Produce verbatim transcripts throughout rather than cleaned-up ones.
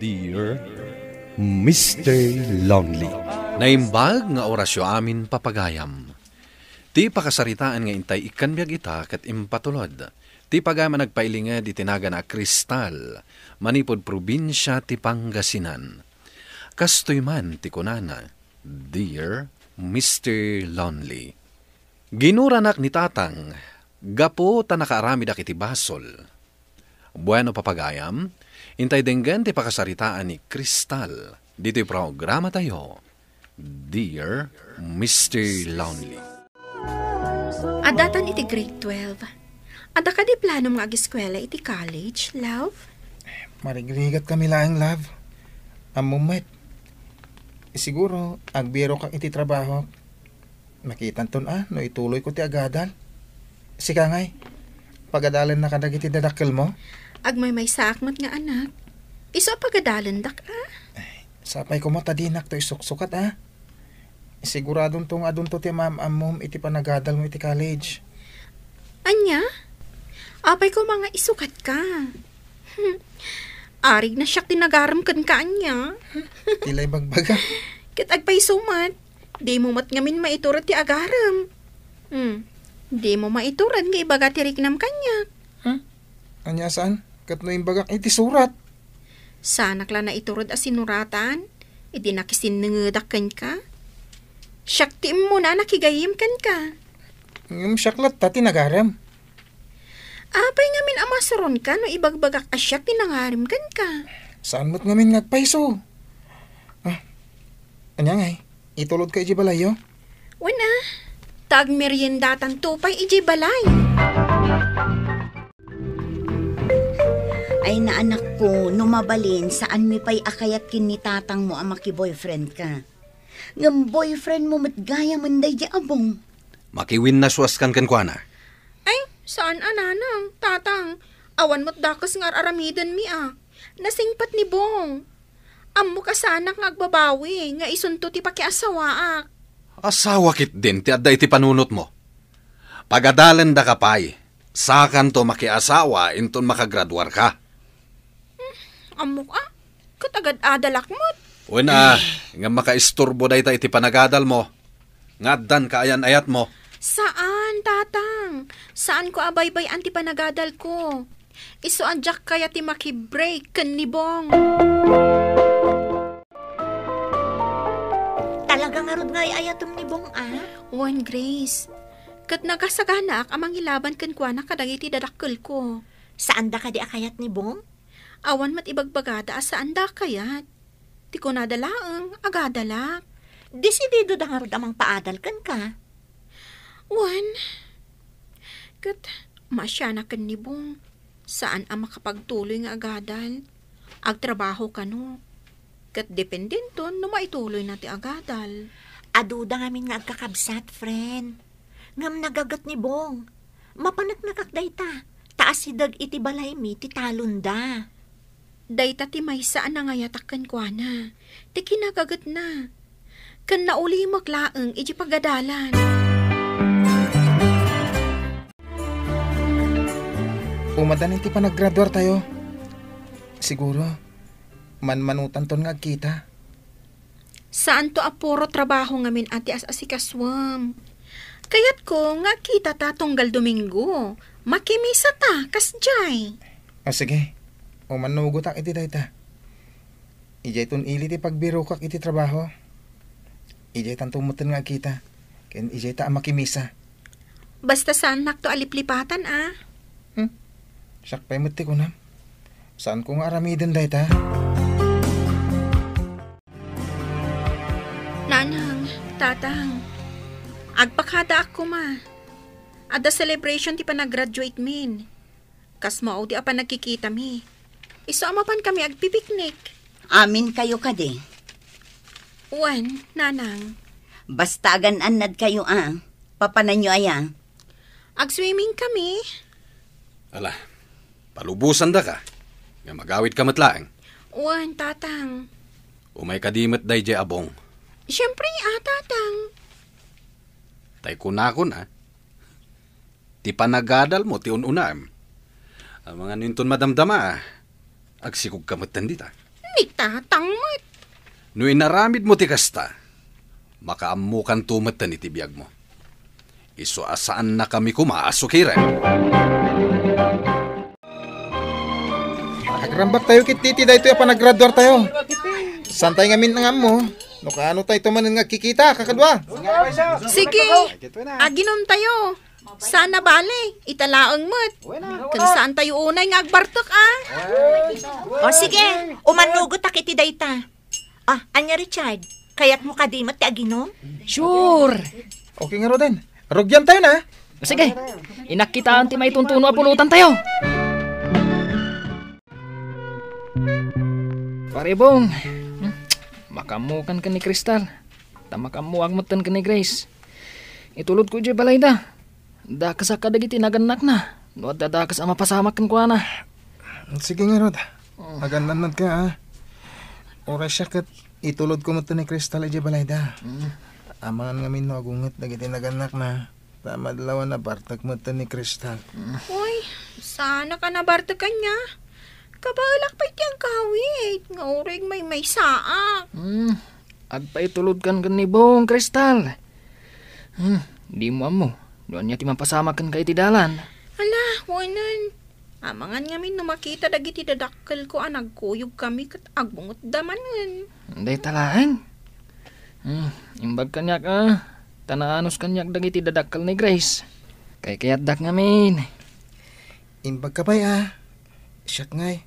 Dear Mister Lonely. Naimbag nga orasyo amin, papagayam. Ti pakasaritaan nga intay ikkan biag ita ket impatulod. Ti pagayam a nagpailinged iti nagana a Cristal, manipud probinsia ti Pangasinan. Kastoy man ti kunana, Dear Mister Lonely. Ginuranak ni Tatang gapu ta nakaaramidak iti basol. Bueno, papagayam, intay denggen ti pakasaritaan ni Cristal ditoy programatayo, Dear Mister Lonely. Adda tan iti grade twelve. Adda kadi planom nga ageskuela iti college, love? Marigrigat kami laeng, love. Ammom met. Siguro, agbirokak iti trabaho. Makitanton a no ituloyko ti agadal. Sika ngay, pagadalennaka dagiti dadakkelmo? Agmaymaysaak met nga anak. Isu a pagadalendak a. Sapay koma ta dinakto isuksukat a. Siguradonto nga adunto ti maam-ammom iti panagadalmo iti college. Ania? Apay koma nga isukatka? Arigna siak ti nagarem kenka ania? Ti lay bagbaga. Ket agpayso met. Dimo met ngamin maiturod ti agarem. Hmm. Dimo maiturod nga ibaga ti riknam kaniak. Hmm? Ania saan? Ket no imbagak iti surat? Saanak la naiturod a sinuratan, idi nakisinnengedak kenka. Siak ti immuna a nakigayyem kenka. Ngem siak latta ti nagarem. Apay ngamin a masuronka no ibagbagak a siak ti nangarem kenka? Saan met ngamin nga agpayso? Ah, ania ngay? Itulodka idiay balayyo? Wen a, ta agmeriendatanto pay idiay balay. Ay, naanakko, no mabalin, saanmi pay a kayat ken ni tatangmo a makiboyfriendka. Ngem boyfriendmo met gayamen daydi Abong. Makiwinnasuaskan kenkuana. Ay, saan a nanang, tatang. Awan met dakes nga ar-aramidenmi a. Nasingpet ni Bong. Ammok a saanak nga agbabawi nga isunto ti pakiasawaak. Asawa ketdin ti adda iti panunotmo. Pagadalendaka pay, sakanto makiasawa inton makagraduarka. Hmm, ammok a, ket agad-adalak met. Wen a, ngem makaisturbo dayta iti panagadalmo. Nga addan kaayan-ayatmo. Saan, tatang. Saanko a baybay-an ti panagadalko. Isu a diak kayat ti makibreak ken ni Bong. Talaga ngarud nga ay-ayatem ni Bong, a? Wen, Grace. Ket nagasaganaak a mangilaban kenkuana kadagiti dadakkelko. Saanda kadi a kayat ni Bong? Awan met ibagbagada a saanda a kayat. Ti kunada laeng, agadalak. Desididoda ngarud a mangpaadal kenka? Wen, ket maasianak ken ni Bong. Saan a makapagtuloy nga agadal. Agtrabaho kano. Ket dependenton no maituloyna ti agadal. Aduda ngamin nga agkakabsat, friend. Ngem nagaget ni Bong. Mapaneknekak dayta, ta asideg iti balaymi ti talonda. Dayta ti maysa a nangayatak kenkuana, ti kinagagetna. Ken naulimek laeng iti pagadalan. Umadan iti panaggraduartayo. Siguro, manmanutanton nga agkita. Saanto a puro trabaho ngamin a ti as-asikasuem. Kayatko nga agkitata tunggal Domingo. Makimisa ta, kasdiay. O sige, umanugotak iti dayta. Idiayton ili ti pagbirokak iti trabaho. Idiaytanto metten nga agkita. Ken idiayta a makimisa. Basta saannakto a liplipatan, a. Hmm? Siak pay met ti kunam. Saanko nga aramiden dayta? Nanang, tatang, agpakadaak koma. Adda celebration ti panagraduate min. Kas maudi a panagkikitami. Isu a mapankami agpipiknik. Aminkayo kadi? Wen, nanang. Basta agan-annadkayo a. Papananyo aya? Agswimming kami. Ala, palubosandaka. Nga magawidka met laeng. Wen, tatang. Umay kadi met daydiay a Bong? Siempre, a, tatang. Tay kunakon, a. Ti panagadalmo ti un-unaem. Amangan inton madamdama, agsikogka metten dita. ni Tatang met. No inaramidmo ti kasta, makaammokanto metten iti biagmo. Isu a saannakami koma a sukiren. Agrambaktayo ketdi iti daytoy a panagraduartayo. Saantayo ngamin nga ammo no kaano tayo manen nga agkikita, kakadua. Sige, aginomtayo. Saan a bale, ita laeng met. Ken saantayo unay nga agbartek, a? O sige, umannugotak iti dayta. Ah, ania, Richard? Kayatmo kadi met ti aginom? Sure! Okay ngaruden. Rugiantayon, a? Sige, inakkitaan ti maituntuno a pulotantayo. Pare Bong, hmm, makaammokan ken ni Crystal. Ta makaammoak metten ken ni Grace. Itulodko idiay balayda. Dakasak kadagiti nagannakna no adda dakes a mapasamak kenkuana. Sige ngarud. Mm. Agannanadka, a. Uray siak ket itulodko metten ni Crystal idiay balayda. Mm. Amangan ngamin no agunget dagiti nagannakna. Ta madlaw a nabartek metten ni Crystal. Mm. Uy, saanak a nabartek kaniak. Kabaelak pay ti agawid nga uray maymaysaak. Mm. Agpaitulodkan ken ni Bong, Crystal. Hmm, dimo ammo no ania ti mapasamak kenka iti dalan. Ala, wen. Amangan ngamin no makita dagiti dadakkelko a nagkuyogkami ket agbungotda manen. Dayta laeng. Hmm, imbag kaniak, a, ta naanus kaniak dagiti dadakkel ni Grace. Kaykayatdak ngamin. Imbagka pay, a. Siak ngay,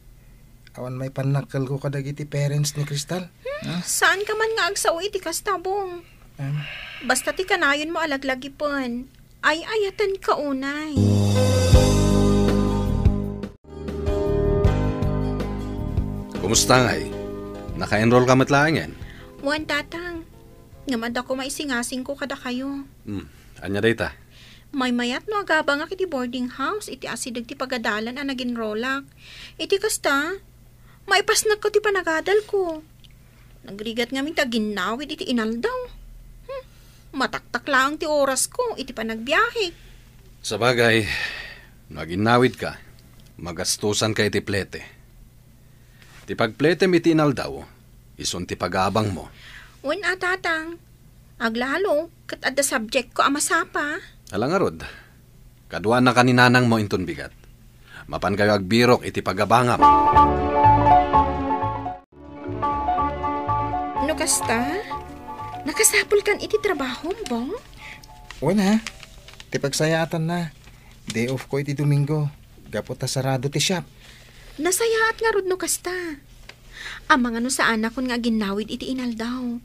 awan maipannakkelko kadagiti parents ni Crystal. Hmm, saanka man nga agsao iti kasta, Bong. Em. Basta ti kanayonmo a laglagipen, ay-ayatenka unay. Kumusta ngay? Naka-enroll ka met laengen? Wen, Tatang. Ngem adda koma isingasingko kadakayo. Hmm, ania dayta? Maymayat no agabangak iti boarding house iti asideg ti pagadalan a nagenrolak. Iti kasta, maipasnekko ti panagadalko. Nagrigat ngamin ti aginnawid iti inaldaw. Hmm, mataktak laeng ti orasko iti panagbiahek. Sabagay, no aginnawidka, magastosanka iti plete. Ti pagpletem iti inaldaw, isun ti pagabangmo. Wen a, Tatang. Aglalo, ket adda subjectko a masapa. Ala ngarud, kaduanaka ni nanangmo inton bigat. Mapankayo agbirok iti pagabangam. No kasta, nakasapulkan iti trabahom, Bong? Wen a, ti pagsayaatanna. Day off ko iti Domingo, gapu ta sarado ti shop. Nasayaat ngarud no kasta. Amangan no saanakon nga aginnawid iti inaldaw.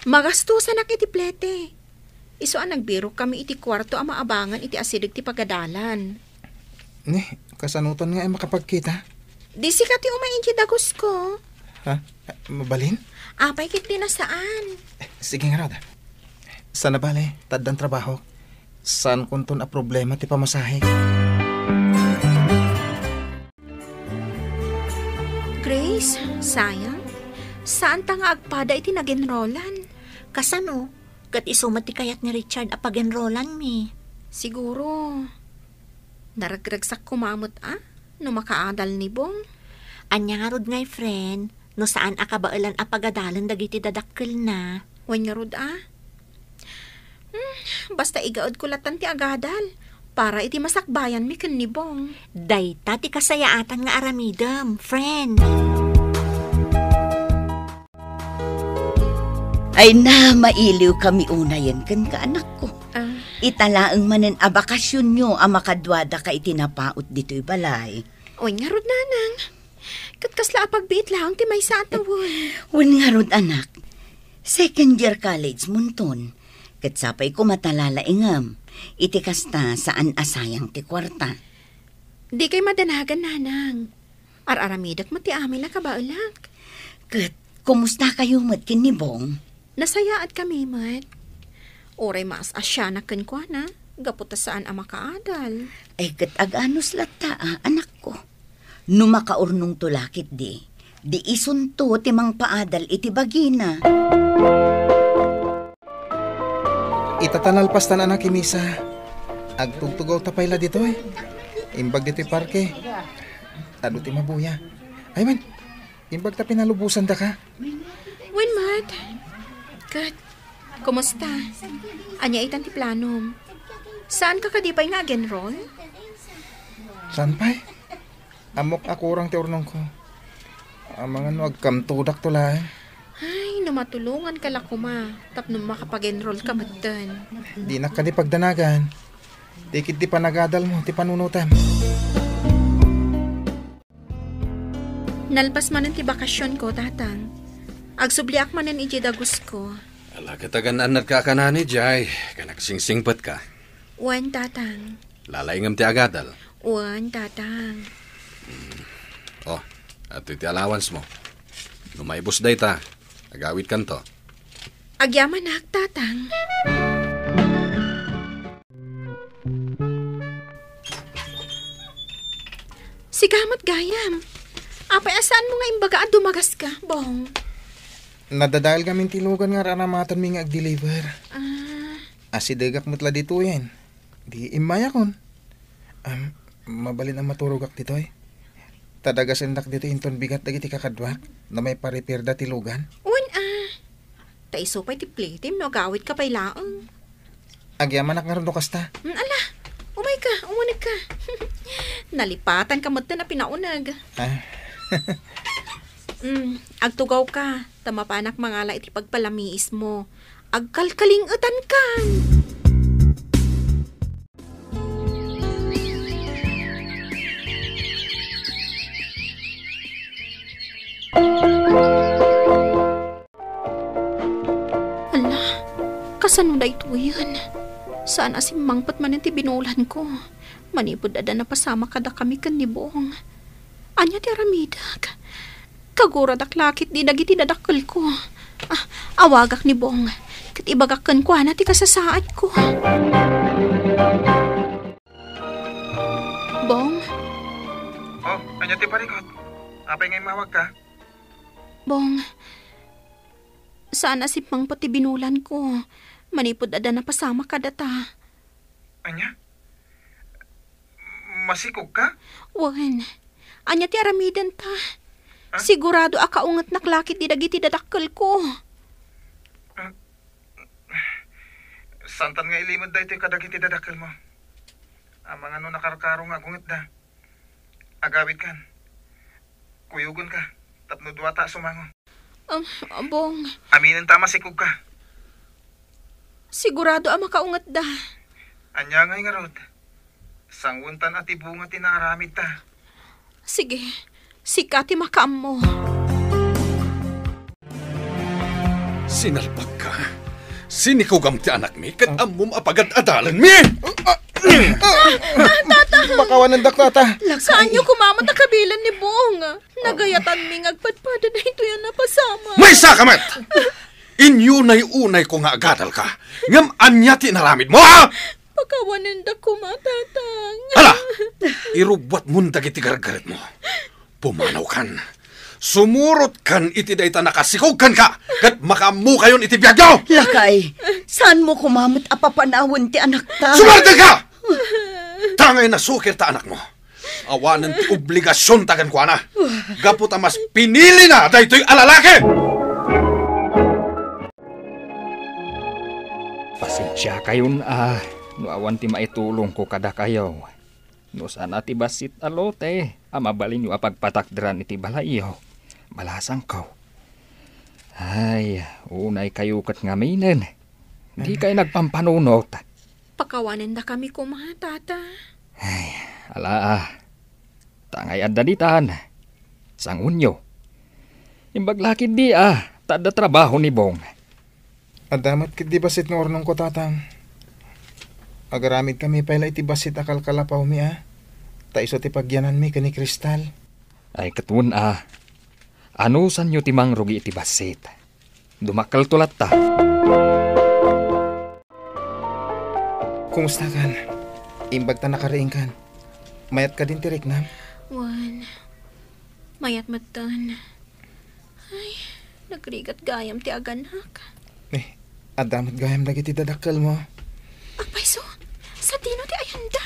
Magastosanak iti plete. Isu a nagbirokkami iti kuarto a maabangan iti asideg ti pagadalan. Ni, kasanoton nga ay makapagkita? Di sika ti umay idiay dagusko. Ha? Mabalin? Apay ket di nasaan. Sige ngarud. Saan a bale, ta addan trabahok. Saankonton a problema ti pamasahek. Grace, sayang. Saanta nga agpada iti nagenrolan. Kasano? Ket isu met ti kayat ni Richard a pagenrolanmi. Siguro, naragragsak koma met a no makaadal ni Bong. Ania ngarud ngay, friend, no saan a kabaelan a pagadalen dagiti dadakkelna? Wen ngarud a? Hmm, basta igaedko latan ti agadal para iti masakbayanmi ken ni Bong. Dayta ti kasayaatan nga aramidem, friend. Ay na, mailiwkami unayen kenka, anakko. Ah. Ita laeng manen a bakasionyo a makaduadaka iti napaut ditoy balay. Wen ngarud, nanang. Ket kasla a pagbiit laeng ti maysa a tawen. Wen ngarud, anak. Second year college monton. Ket sapay koma ta lalaingem. Iti kasta, saan a sayang ti kuarta. Dikay madanagan, nanang. Ar-aramidek met ti amin a kabaelak. Ket, kumustakayo met ken ni Bong? Nasayaatkami met. Uray maas-asianak kenkuana, gapu ta saan a makaadal. Ay, ket aganus latta a, anakko. No makaurnongto la ketdi, di isunto ti mangpaadal iti bagina. Ita ta nalpastan, anak, ti misa. Agtugtugawta pay la ditoy. Imbag ditoy parke. Adu ti mabuya. Ay, wen. Imbag ta pinalubosandaka. Wen met. Ket, kumusta? Ania itan ti planom? Saanka kadi pay nga ag-enroll? Saan pay? Ammok a kurang ti urnongko. Amangan no agkamtudakto laeng. Ay, no matulonganka la koma, tapno makapag-enroll ka metten. Dinak kadi pagdanagan. Ti ketdi panagadalmo ti panunotem. Nalpas manen ti bakasionko, Tatang. Agsubliak manen idiay dagusko. Ala, ket agan-annadka a kanani, Jay, ken agsingsingpetka. Wen, Tatang. Lalaingem ti agadal. Wen, Tatang. O, adtoy ti allowance mo. No maibus dayta, agawidkanto. Agyamanak, Tatang. Sika met gayam. Apay a saanmo nga imbaga a dumagaska, Bong? Nadadael ngamin ti lugan nga ar-aramatenmi nga ag-deliver. Ah. Asidegak met la ditoyen. Di immayakon. Am, mabalin a maturogak ditoy. Ta dagasendak ditoy inton bigat dagiti kakaduak no maipa-repairda ti lugan. Wen a. Ta isu pay ti platem no agawidka pay laeng. Agyamanak ngarud no kasta. Mm, ala, umayka, umunegka. Nalipatanka metten a pinauneg. Ah. Mm, agtugawka, ta mapanak mangala iti pagpalamiismo. Agkalkaling-etankan. Ala, kasano daytoyen? Saan a simmangpet manen ti binulanko. Manipud adda napasamak kadakami ken ni Bong. Ania ti aramidek? Kaguradak la ketdi dagiti dadakkelko. Ah, awagak ni Bong, ket ibagak kenkuana ti kasasaadko. Bong? Oh, ania ti parikut? Apay nga immawagka? Bong, saan a simmangpet ti binulanko. Manipud adda napasamak kadata. Ania? Masikogka? Wen. Ania ti aramidenta? Ah? Sigurado a kaungetnak la ketdi dagiti dadakkelko. Ah, santan nga ilimed daytoy kadagiti dadakkelmo. Amangan no nakarkaro nga agungetda. Agawidkan. Kuyogenka tapno duata a sumango. Um, Bong. Aminenta a masikogka. Sigurado a makaungetda. Ania ngay ngarud? Sanguentan a ti bunga ti naaramidta. Sige, sika ti makaammo. Sinalbagka. Sinikogam ti anakmi ket ammom a pagad-adalanmi. Ah, Tata! Makawanendak, Tata. Saanyo koma met a kabilen ni Bong. Nagayatanmi nga agpadpada daytoy a napasamak. Maysaka met! Inyunay-unayko nga agadalka. Ngem ania ti inaramidmo, ha? Pakawanendak koma, Tatang. Ala! Irubbuatmon dagiti gargaretmo. Pumanawkan. Sumurotkan iti dayta nakasikog kenka, ket makaammokayon iti biagyo! Lakay, saanmo koma met a papanawen ti anakta? Sumardengka! Tangay nasukir ta anakmo. Awanen ti obligasionta kenkuana. Gapu ta mas pinilina daytoy a lalaki! Pasensiakayon a no awan ti maitulongko kadakayo. No saan a ti bassit a lote a mabalinyo a pagpatakderan iti balayyo, balasangko. Ay, unaykayo ket ngaminen. Dikay nagpampanunot. Pakawanendakami koma, Tata. Ay, ala a. Tangay adda ditan. Sangonyo. Imbag la ketdi a, ta adda trabaho ni Bong. Adda met ketdi bassit nga urnongko, Tatang. Agaramidkami pay la iti bassit a kalkalapawmi a, ta isu ti pagyananmi ken ni Cristal. Ay, ket wen a. Anusanyo ti mangrugi iti bassit? Dumakkelto latta. Kumustakan? Imbag ta nakariingkan. Mayat kadin ti riknam? Wen, mayat metten. Ay, nagrigat gayam ti aganak. Eh, adda met gayam dagiti dadakkelmo. Agpayso, sadino ti ayanda?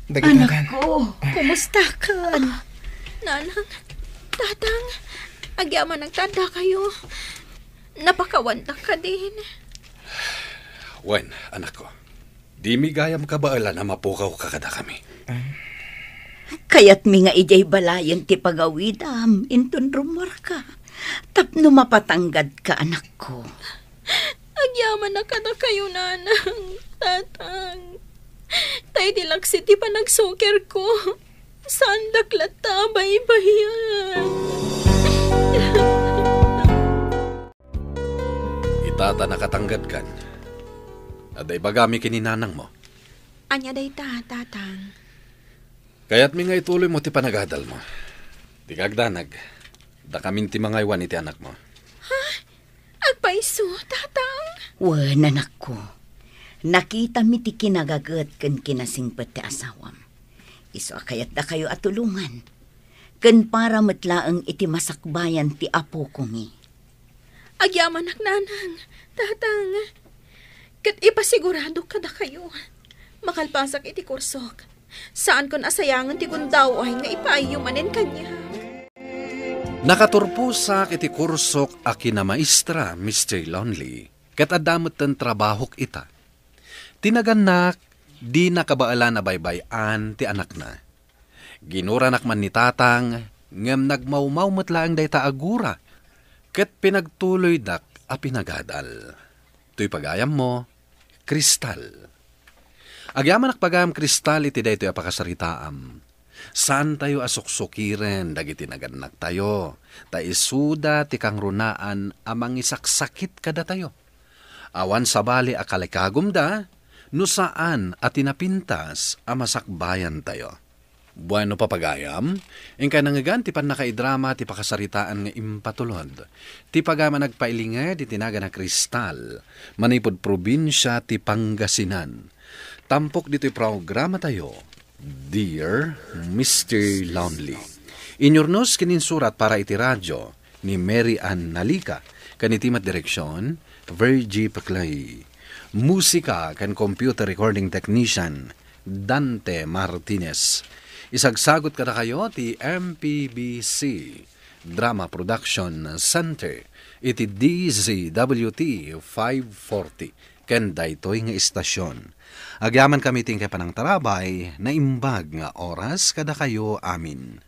Dagiti Anak adan. Ko, kumustakan? Ah, Nanang, Tatang, Agyamanak ta addakayo. Napakawandak kadin. Wen, anakko, dimi gayam kabaelan a mapukawka kadakami. Kayatmi nga idiay balayen ti pagawidam inton rummuarka, tapno mapatanggadka, anakko. Agyamanak kadakayo, nanang, tatang. Ta idi laksid ti panagsukirko, saandak latta a baybayan. Ita ta nakatanggadkan. Adda ibagami ken ni nanangmo. Ania dayta, tatang? Kayatmi nga ituloymo ti panagadalmo. Ti kagdanag, dakamin ti mangaywan iti anakmo. Agpayso, tatang? Wen, anakko. Nakitami ti kinagaget ken kinasingpet ti asawam. Isu a kayatdakayo a tulongan. Ken para met laeng iti masakbayan ti apokomi. Agyamanak, nanang, tatang. Ket ipasiguradok kadakayo, makalpasak iti kursok, saankon a sayangen ti gundaway nga ipaayyo manen kaniak. Nakaturposak iti kursok a kinamaestra, Mister Lonely, ket adda metten trabahok ita. Ti nagannak, dina kabaelan a baybay-an ti anakna. Ginuranak man ni tatang, ngem nagmawmaw met laeng dayta a gura, ket pinagtuloydak a pinagadal. Toy pagayammo, Kristal. Agyamanak pagayam, Kristal, iti daytoy a pakasaritaam. Saantayo a suksukiren dagiti nagannaktayo, ta isuda ti kangrunaan a mangisaksakit kadatayo. Awan sabali a kalikagumda no saan a ti napintas a masakbayantayo. Bueno, papagayam, inkay nangngegan ti pannakaidrama ti pakasaritaan nga impatulod ti pagayam a nagpailinged iti nagan a Kristal manipud probinsia ti Pangasinan. Tampok ditoy programatayo, Dear Mister Lonely. Inyurnos ken insurat para iti radio ni Mary Ann Nalica, ken iti met direksion, Virgie Peclay. Musika ken computer recording technician, Dante Martinez. Isagsagut kadakayo ti M P B C Drama Production Center iti D Z W T five forty ken daytoy nga istasion. Agyamankami ti inkay panangtarabay, naimbag nga oras kadakayo amin.